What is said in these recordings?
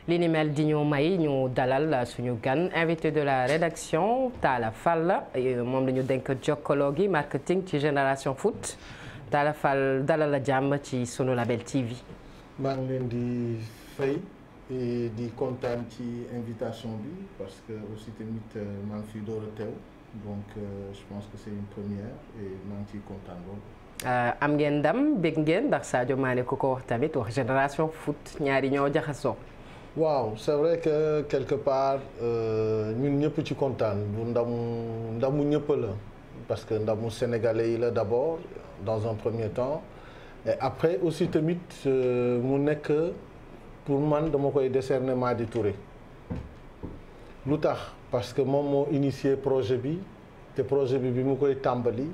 li ni mel di ñu may ñu dalal suñu gan invité de la rédaction Talla Fall moom la ñu dénk jokkaloo gi marketing ci Génération Foot Talla Fall dalal la jàmm ci sunu Label TV. maa ngi leen di fay di kontaan ci invitation bi parce que aussi tamit maa ngi fi door a teew donc je pense que c'est une première et maa ngi ciy kontaan loolu. am ngeen ndam bég ngeen ndax Sadio Mané ku ko wax tamit wax Génération Foot ñaari ñoo jaxasoo. waaw c'est vrai que quelque part ñun ñëpp ci kontaan bu ndamu ñëpp la parce que ndamu sénégalais yi la d'abord dans un premier temps et après aussi tamit mu nekk pour man dama koy décerner Madi Touré lu tax parce que moom moo initié projet bi te projet bi mu koy tàmbali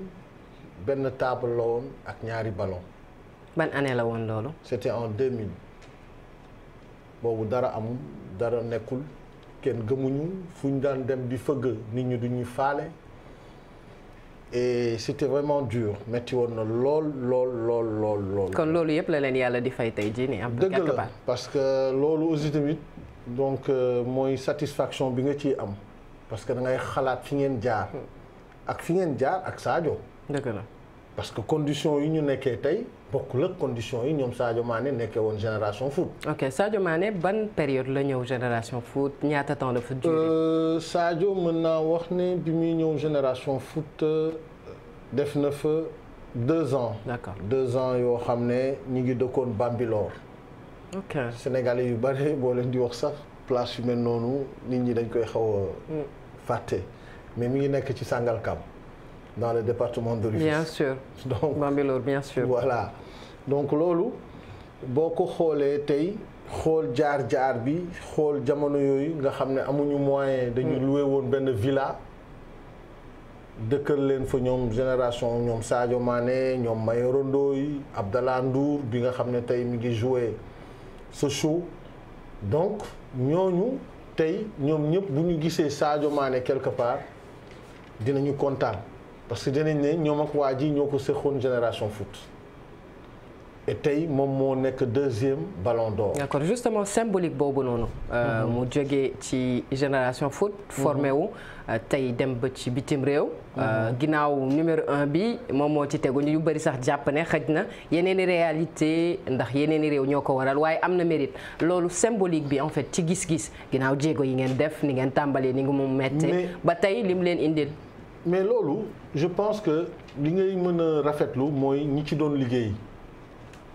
benn table la woon ak ñaari ballon. ban année la woon loolu. c'était en 2000. boobu dara amul dara nekkul kenn gëmuñu fu ñu daan dem di fëgg nit ñi duñuy faale et c'était vraiment dur metti woon na lool. kon loolu yëpp la leen yàlla di fay tey jii nii am dëgg la parce que loolu aussi tamit donc mooy satisfaction bi nga ciy am parce que da ngay xalaat fi ngeen jaar ak fi ngeen jaar ak Sadio. dëgg la parce que conditions yi ñu nekkee tey bokkul ak conditions yi ñoom Sadio Mané nekkee woon Génération Foot. ok Sadio Mané ban période la ñëw Génération Foot ñaata temps la fa duré. Sadio mën naa wax ne bi muy ñëw Génération Foot def na fa 2 ans. d'accord 2 ans yoo xam ne ñu ngi dëkkoon Bambilor. ok Sénégalais yu bari boo leen di wax sax place yu mel noonu nit ñi dañ koy xaw a fàtte mais mi ngi nekk ci Sangalkam. dans le département de Rufisque. bien sûr donc Bambilor bien sûr. voilà donc loolu boo ko xoolee tey xool jaar bi xool jamono yooyu nga xam ne amuñu moyen. dañu loué woon benn villa dëkkal leen fa ñoom génération ñoom Sadio Mané ñoom Mayoro Ndoye Abdallah Ndour bi nga xam ne tey mi ngi joué Sochaux donc ñooñu tey ñoom ñëpp bu ñu gisee Sadio Mané quelque part dinañu kontaan. parce que dinañ ne ñoom ak waa ji ñoo ko seqoon Génération Foot et tey moom moo nekk 2e ballon d'or. d'accord justement symbolique boobu noonu. mu jógee ci Génération Foot. formé wu tey dem ba ci bitim réew. ginnaaw numéro 1 bi moom moo ci tegu ñu bëri sax jàpp ne xëj na yeneen i réalité ndax yeneen i réew ñoo ko waral waaye am na mérite loolu symbolique bi en fait ci gis-gis ginnaaw jéego yi ngeen def ni ngeen tàmbalee ni nga mu mettee ba tey lim leen indil. mais loolu je pense que li ngay mën a rafetlu mooy ñi ci doon liggéey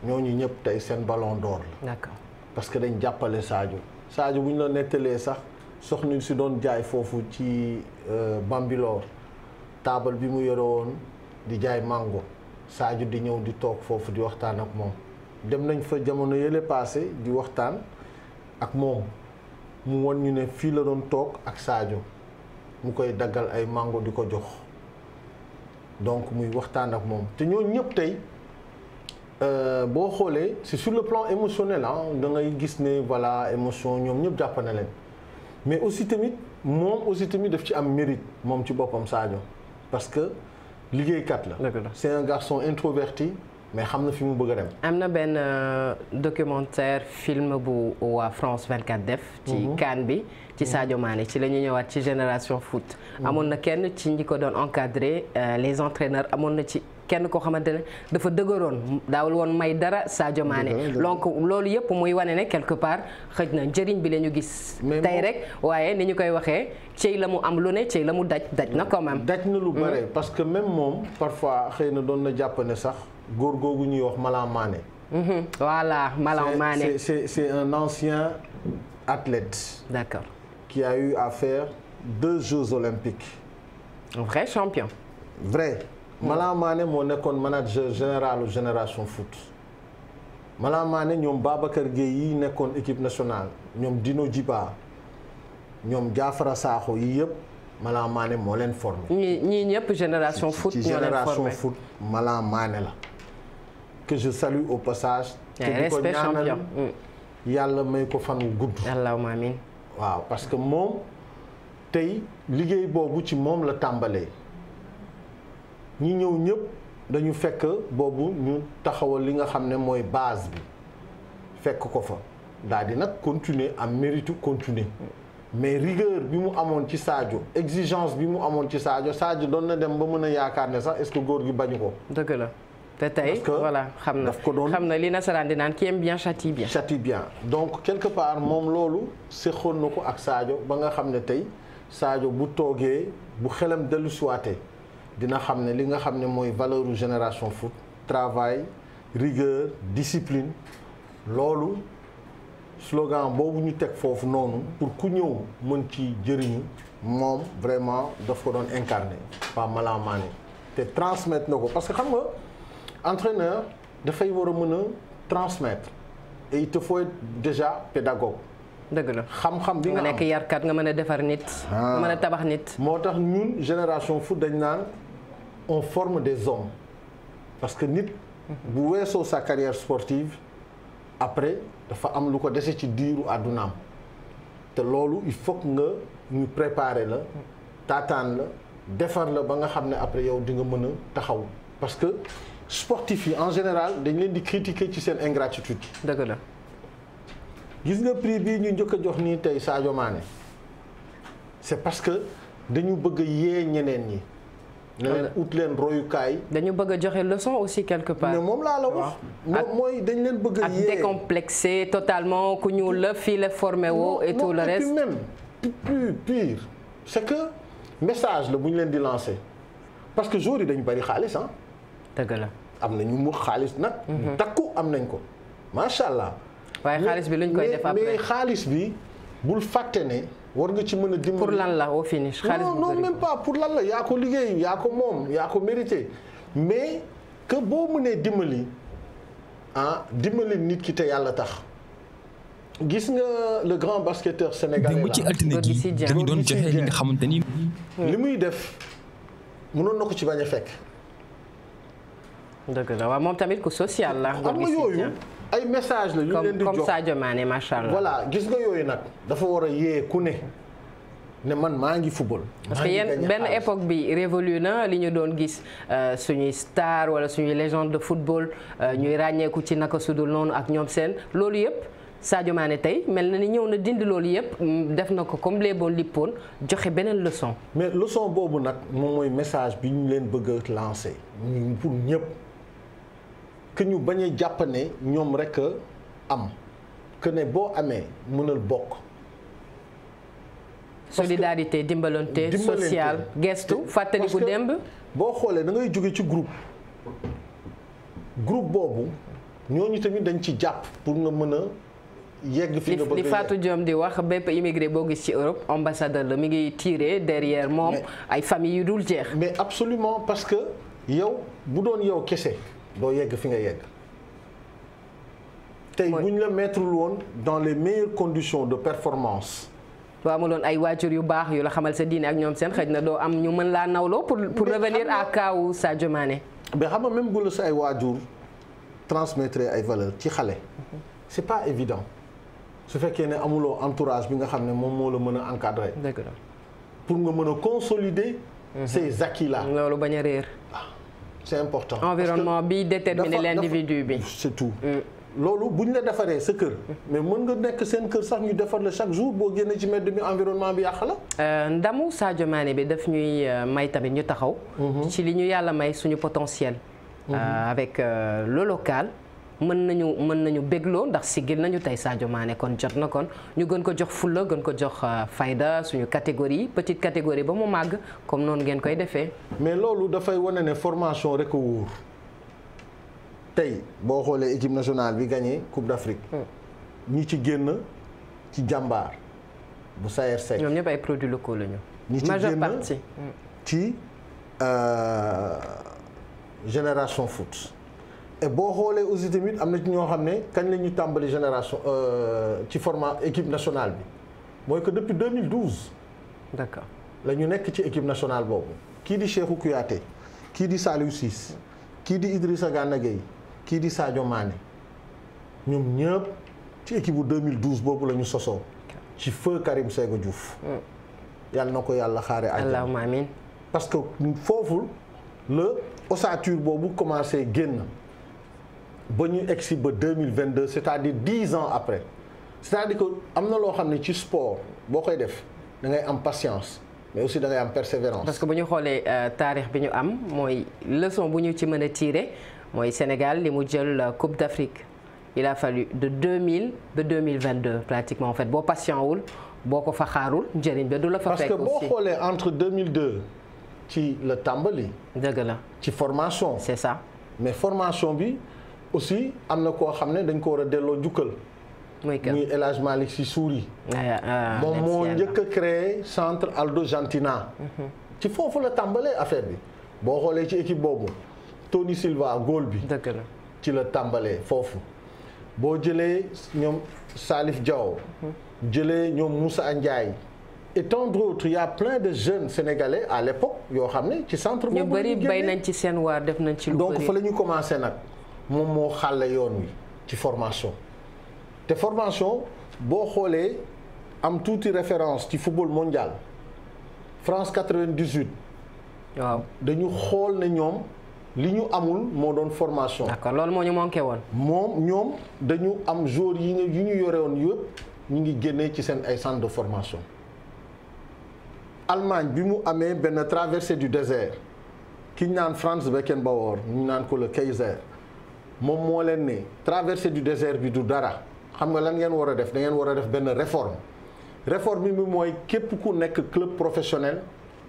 ñooñu ñëpp tey seen ballon d'or la. d'accord parce que dañ jàppale Sadio bu ñu la nettalee sax soxna si doon jaay foofu ci Bambilor taabal bi mu yore woon di jaay mango Sadio di ñëw di toog foofu di waxtaan ak moom dem nañ fa jamono yële passé di waxtaan ak moom mu won ñu ne fii la doon toog ak Sadio. mu koy daggal ay mango di ko jox donc muy waxtaan ak moom te ñooñu ñëpp tey boo xoolee c'est sur le plan émotionnel da ngay gis ne voilà émotion ñoom ñëpp jàpp na leen mais aussi tamit moom aussi tamit daf ci am mérite moom ci boppam Sadio parce que liggéeykat la. c'est un garçon introverti mais xam na fi mu bëgg a dem. am na benn documentaire film bu waa France 24 def. ci CAN bi. ci Sadio Mané ci la ñu ñëwaat ci Génération Foot. amoon na kenn ci ñi ko doon encadrer les entraîneurs amoon na ci kenn koo xamante ne dafa dëgëroon daawul woon may dara Sadio Mané. donc loolu yëpp muy wane ne quelque part xëj na njëriñ bi la ñu gis. tey rek waaye ni ñu koy waxee cey la mu am lu ne cey la mu daj na quand même. daj na lu bare parce que même moom parfois xëy na doon na jàpp ne sax góor googu ñuy wax Malang Mané. voilà Malang Mané. c'est un ancien athlète. d'accord. qui a eu à faire 2 Jeux olympiques. un vrai champion. vrai. Malang Mané moo nekkoon manager général Génération Foot. Malang Mané ñoom Babacar Gueye yi nekkoon équipe nationale ñoom Dino Djiba ñoom Diafara Sakho yi yëpp Malang Mané moo leen formé. ñii ñëpp Génération Foot ci Génération Foot Malang Mané la. que je salue au passage. te di ko ñaanal yàlla may ko fan wu gudd. allahumma amiin. waaw parce que moom tey liggéey boobu ci moom la tàmbalee ñi ñëw ñëpp dañu fekk boobu ñu taxawal li nga xam ne mooy base bi fekk ko fa daal di nag continuer am mérite continuer mais rigueur bi mu amoon ci Sadio exigence bi mu amoon ci Sadio doon na dem ba mën a yaakaar ne sax est-ce que góor gi bañu ko. dëgg la te tey voilà xam na li nasaraan di naan qui aime bien châtie bien. châtie bien donc quelque part moom loolu séqoon na ko ak Sadio ba nga xam ne tey Sadio bu toogee bu xelam dellu siwaatee dina xam ne li nga xam ne mooy valeur génération foot travail rigueur discipline loolu. slogan boobu ñu teg foofu noonu pour ku ñëw mën ci jëriñu moom vraiment daf ko doon incarner pas Malang Mané te transmettre na ko parce que xam nga entraîneur dafay war a mën a transmettre et il te faut être déjà pédagogue. dëgg la xam-xam bi nga am nekk yarkat nga mën a defar nit. nga mën a tabax nit. moo tax ñun génération foot dañ naan on forme des hommes parce que nit bu weesoo sa carrière sportive après. dafa am lu ko dese ci diiru àddunaam te loolu il faut que nga ñu préparer la taataan la defar la ba nga xam ne après yow di nga mën a taxaw parce que sportif yi en général dañ leen di critiquer ci seen ingratitude. dëgg la. gis nga prix bii ñu njëkk a jox nii tey Sadio Mané c'est parce que dañu bëgg a yee ñeneen ñi. ne leen ut leen royukaay. dañu bëgg a joxe leçon aussi quelque part. mais moom laa la wax. mooy dañ leen bëgg a yee ak décomplexé totalement ku ñuul la fii la formé woo et tout le reste. non même plus pire c'est que message la bu ñu leen di lancer parce que jour yi dañu bari xaalis ah. dëgg la. am nañu mu xaalis nag. takku am nañ ko macha allah. waaye xaalis bi luñ koy def après mais xaalis bi bul fàtte ne. war nga ci mën a dimbali pour lan la au finish. xaalis non même pas pour lan la yaa ko liggéey yaa ko moom yaa ko mérité mais que boo mënee dimbali dimbali nit ki te yàlla tax. gis nga le grand basketteur sénégalais démb ci altine gi dañu doon joxe li nga xamante ni. li muy def mënoon na ko ci bañ a fekk. dëgg la waaw moom tamit ku social la. xam nga yooyu ay message la yu leen di jox comme Sadio Mané macha allah. voilà gis nga yooyu nag dafa war a yee ku ne man maa ngi football. parce que yéen benn époque bi révolu na li ñu doon gis suñuy star wala suñuy légende de football ñuy ràññeeku ci naka sudul noonu ak ñoom seen loolu yëpp Sadio Mané tey mel na ni ñëw na dindi loolu yëpp def na ko comme léeboon lippoon joxe beneen leçon. mais leçon boobu nag moom mooy message bi ñu leen bëgg a lancer pour ñëpp. que ñu bañ a jàpp ne ñoom rek am que ne boo amee mënal bokk. solidarité dimbalante social gestu fàttaliku démb. boo xoolee da ngay jóge ci groupe boobu ñooñu tamit dañ ci jàpp pour nga mën a yegg fi nga bëgg li Fatou Diom di wax bépp immigré boo gis ci Europe ambassadeur la mi ngi tiré derrière moom ay famille yu dul jeex. mais absolument parce que yow bu doon yow kese. doo yegg fi nga yegg tey bu ñu la mettre woon dans les meilleures conditions de performance. boo amuloon ay waajur yu baax yu la xamal sa diine ak ñoom seen xëj na doo am ñu mën laa nawloo pour revenir à kaawu Sadio Mané. mais xam nga même bu la sa ay waajur transmettre ay valeurs ci xale. c'est pas évident su fekkee ne amuloo entourage bi nga xam ne moom moo la mën a encadrer. dëgg la pour nga mën a consolider. ces acquis là. loolu bañ a réer. c'est important. environnement bi déterminer l'individu bi. c'est tout. loolu bu ñu la defaree sa kër. mais mën nga nekk seen kër sax ñu defar la chaque jour boo génnee ci mbedd mi environnement bi yàq la. ndamu Sadio Mané bi daf ñuy may tamit ñu taxaw. ci li ñu yàlla may suñu potentiel. avec le local. mën nañu bégloo ndax siggil nañu tey Sadio Mané kon jot na kon ñu gën ko jox fulla gën ko jox fayda suñu catégorie petite catégorie ba mu màgg comme noonu ngeen koy defee. mais loolu dafay wane ne formation rek a wóor tey boo xoolee équipe nationale bi gagné Coupe d'Afrique. ñi ci génn ci jàmbaar bu Sayer Seck. ñoom ñëpp ay produits locaux lañu. ñi ci majeure génn partie ci génération foot. et boo xoolee aussi tamit am na ci ñoo xam ne kañ la ñu tàmbali génération ci format équipe nationale bi mooy que depuis 2012. d'accord la ñu nekk ci équipe nationale boobu kii di Cheikhou Kouyaté kii di Saliou Ciss kii di Idrissa Gana Gueye kii di Sadio Mané ñoom ñëpp ci équipe bu 2012 boobu la ñu sosoo ci feu Karim Séga Diouf. yàlla na ko yàlla xaare àjjana. allahumma amiin. parce que foofu la ossature boobu commencé génn. ba ñu egsi ba 2022 c'est-à-dire 10 ans après c'est-à-dire que am na loo xam ne ci sport boo koy def da ngay am patience mais aussi da ngay am persévérance. parce que bu ñu xoolee taarix bi ñu am mooy leçon bu ñu ci mën a tirer mooy Sénégal li mu jël Coupe d'Afrique il a fallu de 2000 ba 2022 pratiquement en fait boo patient wul boo ko fa xaarul njëriñ ba du la fa fekk aussi. parce que boo xoolee entre 2002 ci la tàmbali. dëgg la ci formation. c'est ça. mais formation bi aussi am na koo xam ne dañ ko war a delloo njukkal. muy El Hadj Malick Sy Souris. moom moo njëkk a créé centre Aldo Gentina. ci foofu la tàmbalee affaire bi boo xoolee ci équipe boobu Tony Silva góol bi. dëgg la ci la tàmbalee foofu. boo jëlee ñoom Salif Diao. jëlee ñoom Moussa Ndiaye. et tant d'autres il y a plein de jeunes sénégalais à l'époque yoo xam ne ci centre boobu. ñu bëri bay nañ ci seen waar def nañ ci lu bëri. donc fa la ñu commencé nag moom moo xàlle yoon wi ci formation. te formation boo xoolee am tuuti référence ci football mondial France 98. waaw dañu xool ne ñoom li ñu amul moo doon formation. d'accord loolu moo ñu manqué woon. ñoom dañu am joueurs yi ñu yore woon yëpp ñu ngi génnee ci seen ay centre de formation. Allemagne bi mu amee benn traversée du désert ki ñu naan Franz Beckenbauer ñu naan ko le Kaiser moom moo leen ne traversée du désert bi du dara. xam nga lan ngeen war a def da ngeen war a def benn réforme bi mooy képp ku nekk club professionnel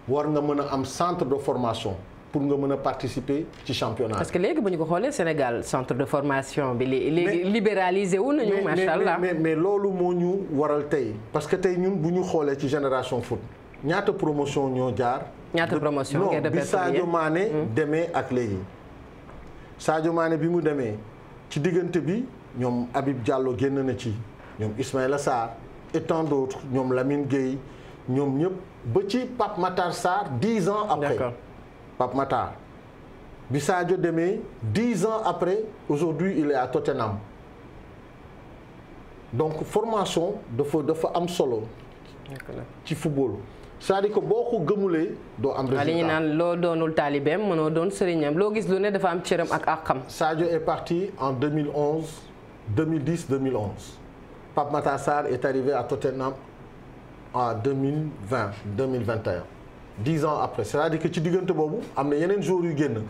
war nga mën a am centre de formation pour nga mën a participer ci championnat. parce que léegi bu ñu ko xoolee Sénégal centre de formation bi léegi libéralisé wu nañu. macha allah mais loolu moo ñu waral tey parce que tey ñun bu ñu xoolee ci génération foot ñaata promotion ñoo jaar. ñaata promotion non bi Sadio Mané demee ak léegi Sadio Mané bi mu demee ci diggante bi. ñoom Habib Diallo génn na ci ñoom Ismaïla Sarr et tant d'autres ñoom Lamine Gueye ñoom ñëpp ba ci Pape Matar Sarr 10 ans après. D'accord. Pape Matar bi Sadio demee 10 ans après aujourd'hui il est à Tottenham donc formation dafa am solo. ci football. c'est-à-dire que boo ko gëmulee doo am résultat. li ñu naan loo doonul taalibeem mënoo doon sëriñam loo gis lu ne dafa am cëram ak àqam. Sadio est parti en 2011. 2010-2011. Pape Matar Sarr est arrivé à Tottenham en 2020-2021. 10 ans après c'est-à-dire que ci diggante boobu am na yeneen joueurs yu génn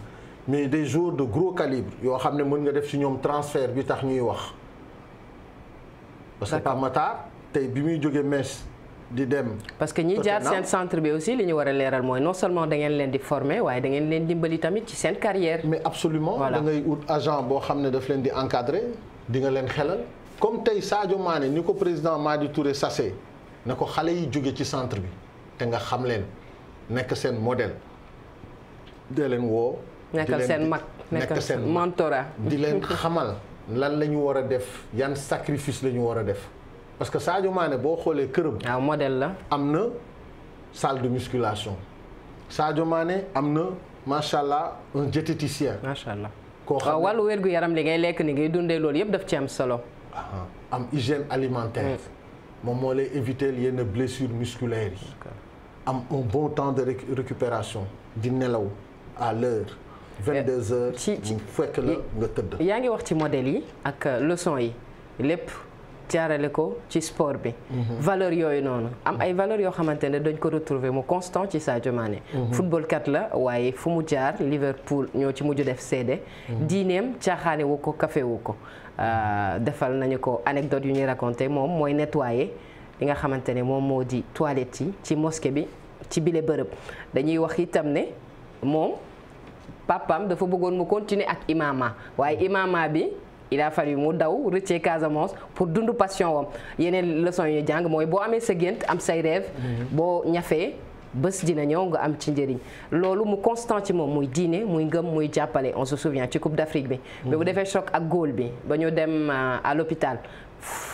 mais des joueurs de gros calibre yoo xam ne mën nga def ci ñoom transfert bi tax ñuy wax. parce que Pape Matar tey bi muy jógee Metz di dem. parce que ñi jaar seen centre bi aussi li ñu war a leeral mooy non seulement da ngeen leen di former waaye da ngeen leen dimbali tamit ci seen carrière. mais absolument da ngay ut agent boo xam ne daf leen di encadrer. di nga leen xelal comme tey Sadio Mané ni ko président Madi Touré sase ne ko xale yi jóge ci centre bi te nga xam leen nekk seen modèle dee leen woo. nekkal seen mag nekkal seen mentorat di leen xamal lan la ñu war a def yan sacrifice la ñu war a def parce que Sadio Mané boo xoolee këram. waaw modèle la. am na salle de musculation Sadio Mané am na macha allah un diététicien. macha allah. koo xam waaw wàllu wérgu yaram li ngay lekk ni ngay dundee loolu yëpp daf ci am solo. am hygiène alimentaire. moom moo lay éviter yenn blessures musculaires yi. am un bon temps de récupération di nelaw à l'heure 22 heures. mu fekk la nga tëdd. yaa ngi wax ci modèles yi ak leçons yi lépp jaarale ko ci sport bi. valeur yooyu noonu am ay valeurs yoo xamante ne dañ ko retrouver mu constant ci Sadio Mané. football kat la waaye fu mu jaar Liverpool ñoo ci mujj def seede. diineem caaxaane wu ko kafe wu ko. defal nañu ko anecdote yu ñuy raconté moom mooy nettoyer li nga xamante ne moom moo di toilette yi ci mosquée bi ci bile bërëb dañuy wax itam ne moom papaam dafa bëggoon mu continuer ak imama waaye imama bi il a fallu mu daw rëccee Casamance pour dund passion wam yeneen leçon yu ñu jàng mooy boo amee sa gént am say rêve boo ñafee bés dina ñëw nga am ci njëriñ loolu mu constant ci moom muy diine muy ngëm muy jàppale on se souvient ci Coupe d'Afrique bi mais bu defee choc ak góol bi ba ñu dem à l'hôpital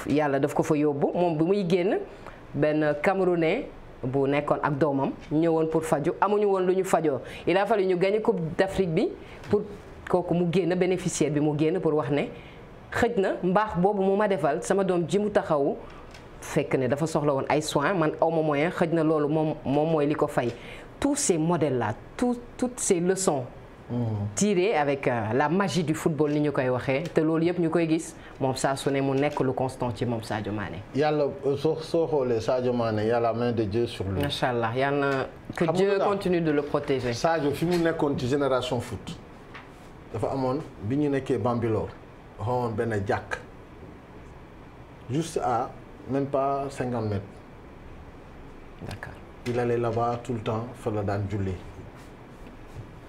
yàlla daf ko fa yóbbu moom bi muy génn benn Camerounais bu nekkoon ak doomam ñëwoon pour faju amuñu woon lu ñu fajoo il a fallu ñu gagné Coupe d'Afrique bi pour kooku mu génn bénéficiaire bi mu génn pour wax ne xëj na mbaax boobu mu ma defal sama doom ji mu taxawu fekk ne dafa soxla woon ay soins man awma moyen xëj na loolu moom mooy li ko fay tous ces modèles là toutes ces leçons tirer avec la magie du football ni ñu koy waxee te loolu yëpp ñu koy gis moom saa su ne mu nekk lu constant ci moom Sadio Mané. yàlla soo xoolee Sadio Mané y a la main de Dieu sur lui. macha allah yal na que Dieu continue de le protéger. Sadio fi mu nekkoon ci génération foot dafa amoon bi ñu nekkee Bambilor dafa amoon benn jàkk juste à même pas 50 mètres. D'accord. Il allait là-bas tout le temps fa la daan julli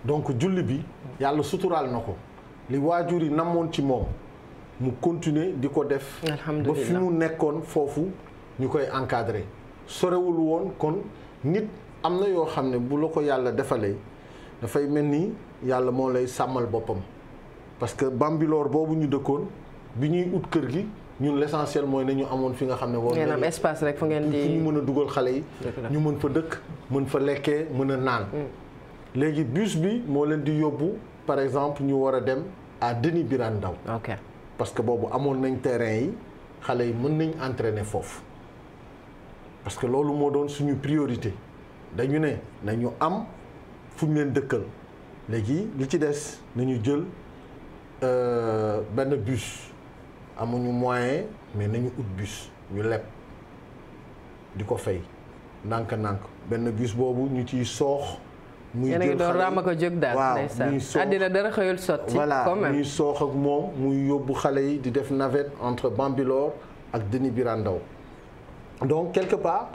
donc julli bi yàlla suturaal na ko li waajur yi namoon ci moom mu continuer di ko def ba fi mu nekkoon foofu ñu koy encadrer sorewul woon kon nit am na yoo xam ne bu la ko yàlla defalee dafay mel ni yàlla moo lay sàmmal boppam parce que Bambilor boobu ñu dëkkoon bi ñuy ut kër gi ñun l'essentiel mooy nañu amoon fi nga xam ne war ngeen am espace rek fu ngeen di ñu mën a dugal xale yi ñu mën fa dëkk mën fa lekkee mën a naan léegi bus bi moo leen di yóbbu par exemple ñu war a dem à Denis Birane Ndao ok parce que boobu amoon nañ terrain yi xale yi mën nañ entraîner foofu parce que loolu moo doon suñu priorité dañu ne nañu am fu ñu leen dëkkal léegi li ci des nañu jël benn bus amuñu moyen mais nañu ut bus ñu leb di ko fay ndànk-ndànk benn bus boobu ñu ciy soox. muy jël xale doon raama ko jóg daal. waaw muy soox àddina dara xëyul sotti. voilà quand même muy soox ak moom muy yóbbu xale yi di def navette entre Bambilor ak Denis Birane Ndao donc quelque part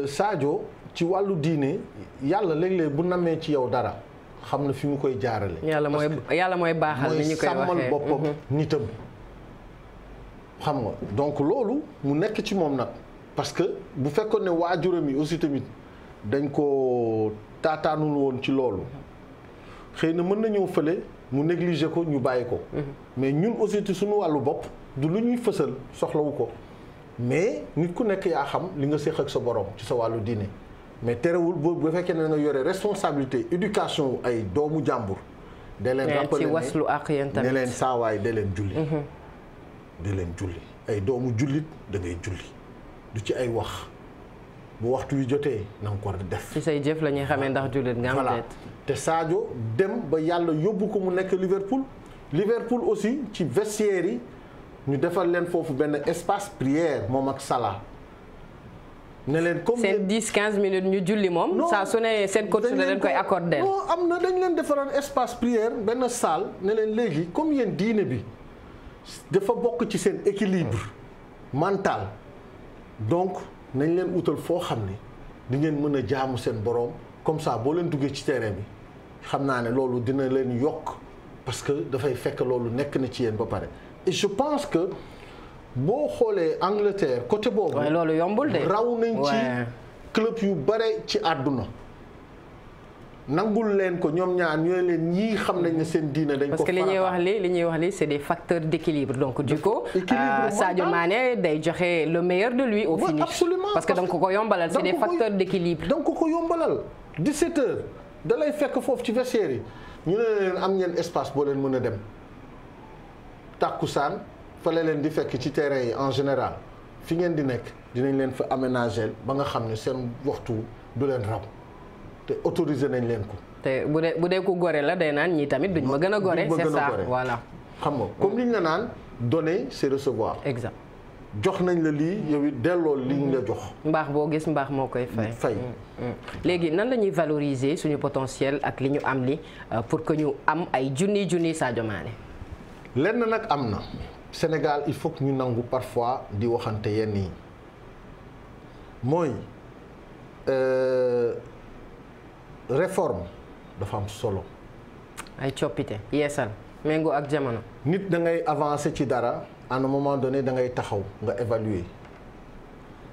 Sadio ci wàllu diine yàlla léeg-léeg bu namee ci yow dara xam na fi mu koy jaarale. yàlla mooy baaxal ni ñu koy waxee mooy sàmmal boppam nitam. xam nga donc loolu mu nekk ci moom nag parce que bu fekkoon ne waajuram yi aussi tamit dañ ko taataanul woon ci loolu xëy na mën na ñëw fële mu négliger ko ñu bàyyi ko. mais ñun aussi ci suñu wàllu bopp du lu ñuy fësal soxlawu ko mais nit ku nekk yaa xam li nga séq ak sa borom ci sa wàllu diine mais terewul bu fekkee ne nga yore responsabilité éducation ay doomu jàmbur. da leen rappeler ne leen saawaay da leen julli. di leen julli ay doomu jullit da ngay julli du ci ay wax bu waxtu wi jotee na nga ko def. ci say jëf la ñuy xamee ndax jullit nga am voilà te Sadio dem ba yàlla yóbbu ko mu nekk Liverpool aussi ci vestiaire yi ñu defal leen foofu benn espace prière moom ak Salah ne leen comme seen 10-15 minutes ñu julli moom. saa su ne seen coach da leen koy accordé. non am na dañ leen defaral espace prière benn salle ne leen léegi comme yéen diine bi. dafa bokk ci seen équilibre mental donc nañ leen utal foo xam ne di ngeen mën a jaamu seen boroom comme ça boo leen duggee ci terrain bi xam naa ne loolu dina leen yokk parce que dafay fekk loolu nekk na ci yéen ba pare et je pense que boo xoolee Angleterre côté boobu. waaye loolu yombul de. raw nañ ci club yu bare ci àdduna. nangul leen ko ñoom ñaar ñooy leen ñii xam nañ ne seen diine dañ ko parce que li ñuy wax li c'est des facteurs d'équilibre donc du coup Sadio Mané day joxe le meilleur de lui au finish. Absolument parce que donc ko yombalal c'est des facteurs d'équilibre. donc ko yombalal 17h da lay fekk foofu ci vestiaire yi ñu ne leen am ngeen espace boo leen mën a dem tàkkusaan fa la leen di fekk ci terrain yi en général fi ngeen di nekk dinañ leen fa aménager ba nga xam ne seen waxtu du leen raw. te autorisé nañ leen ko. te bu dee ku gore la day naan ñii tamit duñ ma gën a gore. c'est ça voilà. xam nga comme li ñu la naan donner c'est recevoir. exact jox nañ la lii yow it delloo li ñu la jox. mbaax boo gis mbaax moo koy fay. léegi nan la ñuy valoriser suñu potentiel ak li ñu am li pour que ñu am ay junni Sadio Mané. lenn nag am na Sénégal il faut que ñu nangu parfois di waxante yenn yi mooy. réforme dafa am solo. ay coppite yeesal méngoo ak jamono. nit da ngay avancer ci dara à un moment donné da ngay taxaw nga évaluer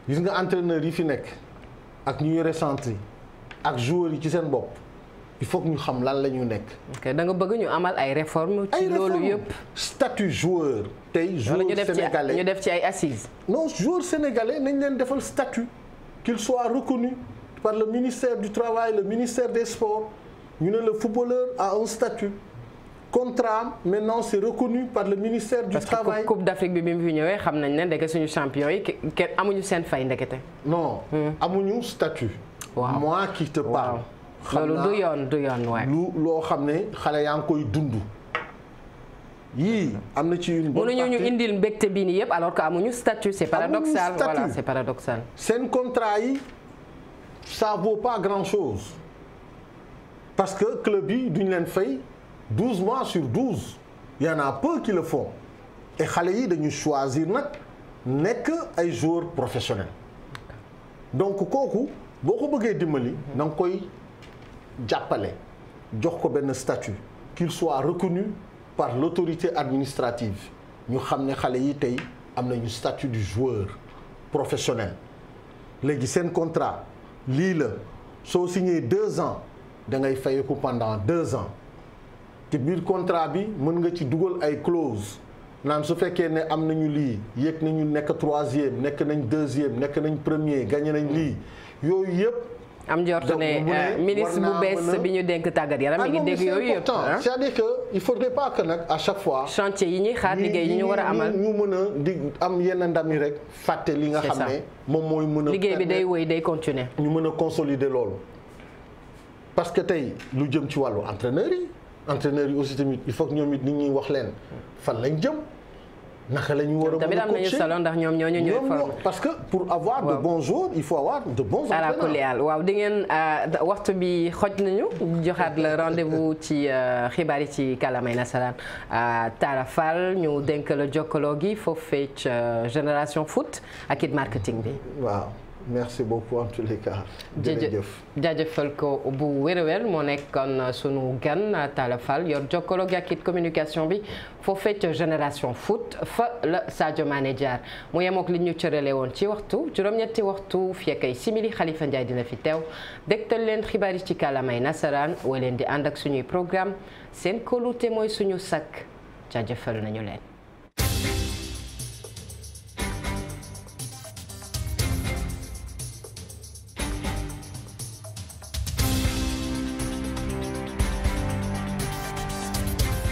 gis nga entraîneur yi fi nekk ak ñu yore centre yi ak joueurs yi ci seen bopp il faut que ñu xam lan la ñu nekk. ok da nga bëgg ñu amal ay réformes. ci loolu yëpp statut joueur. tey joueur sénégalais ñu def ci ay assises. non joueur sénégalais nañ leen defal statut qu'il soit reconnu par le ministère du travail le ministère des sports ñu ne le footballeur a un statut contrat maintenant c'est reconnu par le ministère du travail. parce que coupe d'Afrique bi mu fi ñëwee xam nañ ne ndeke suñu champion yi kenn amuñu seen fay ndekete. non amuñu statut. waaw moi qui te parle. loolu du yoon waay. loo xam ne xale yaa ngi koy dund. yii am na ci une bonne partie mënuñu ñu indil mbégte bii nii yëpp alors que amuñu statut c'est paradoxal. Voilà, c'est paradoxal. seen contrat yi ça vaut pas grand-chose parce que club yi duñ leen fay 12 mois sur 12 il y en a peu qui le font et xale yi dañu choisir nag nekk ay joueurs professionnels donc kooku boo ko bëggee dimbali da nga koy jàppale jox ko benn statut qu'il soit reconnu par l'autorité administrative ñu xam ne xale yi tey am nañu statut du joueur professionnel léegi seen contrat lii la soo signé 2 ans da ngay fayeku pendant 2 ans te biir contrat bi mën nga ci dugal ay clause naan su fekkee ne am nañu lii yéeg nañu nekk 3e nekk nañ 2e nekk nañ 1er gagné nañ lii yooyu yëpp. am njort ne ministre bu bees bi ñu dénk tàggat yaram mi ngi dégg yooyu yëpp. c'est-à-dire que il faudrait pas que nag à chaque fois. chantier yi ñuy xaar liggéey yi ñu war a amal ñu mën a di am yenn ndam yi rek fàtte li nga xam ne moom mooy mën a. liggéey bi day wéy day continuer. ñu mën a consolider loolu parce que tey lu jëm ci wàllu entraîneurs yi aussi tamit il faut que ñoom it nit ñuy wax leen fan lañ jëm. naka la ñu war a mën a tamit am nañu solo ndax ñoom ñoo ñu ñooy formé parce que pour avoir de bons joueurs il faut avoir de bons entraîneurs. waaw di ngeen waxtu bi xoj nañu joxaat la rendez-vous ci xibaar yi ci kàllaamay nasaraan Talla Fall ñu dénk la jokkaloo gi foofee ci Génération Foot ak it marketing bi. waaw merci beaucoup en tous les cas. jërëjëf jaajëfal ko bu wér-wér moo nekkoon sunu gan Talla Fall yor jokkaloo gi ak it communication bi foofee ci Génération Foot fa la Sadio Mané jaar mu yemook li ñu cërale woon ci waxtu juróom-ñetti waxtu fii ak ay simili Khalifa Ndiaye dina fi teew dégtal leen xibaar yi ci kàllaamay nasaraan wa leen di ànd ak suñuy programme seen kóolute mooy suñu sakk jaajëfal nañu leen.